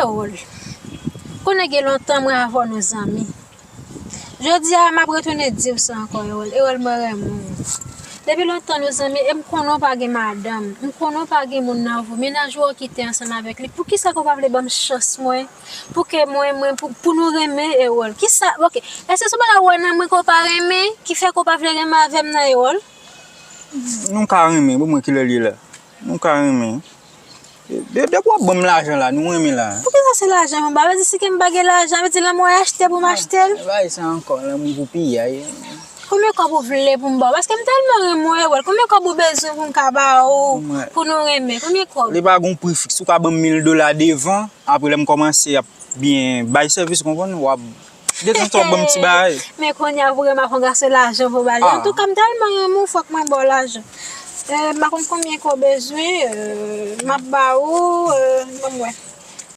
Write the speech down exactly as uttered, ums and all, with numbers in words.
Erol, konnen gen lontan mwen avè w nou zanmi. Jodi a, m ap retounen di w sa ankò, Erol. Erol, mwen renmen w. Depi lontan nou zanmi, e m konnen w pa gen madanm. M konnen w pa gen moun nan vi w. Mennaj ou an kite ansanm avèk li. Poukisa ke w pa vle ban m chans mwen? Pou ke mwen, mwen, pou, pou nou renmen, Erol. Kisa, ok. Èske se yon bagay ou wè nan mwen ke w pa renmen, ki fè ke w pa vle renmen avè m nan, Erol? Nou ka renmen, bon, mwen kilè l ye la. Nou ka renmen. De, depi w ap ban m lajan la, nou renmen la. Poukisa se lajan pou m ba? Vle di si ke m pa gen lajan, vle di lanmou a achte pou m achte l? Bagay sa ankò, lanmou pou piyay. Konbyen kòb ou vle pou m ba w? Paske m tèlman renmen w, Erol. Konbyen kòb ou bezwen pou m ka ba w, pou nou renmen? Konbyen kòb? Li pa gon pri fiks. Ou ka ban m mil dola devan, apre lè m kòmanse ap byen bay sèvis, ou konprann? W ap detanzantan w ap ban m ti bagay. Men kounye a, pou renmen avè w, se lajan pou w ba li. Antouka, m tèlman renmen w, fòk mwen ba w lajan. Eh, m pa konn konbyen ke w bezwen, eh, m ap ba ou, eh, ban m wè.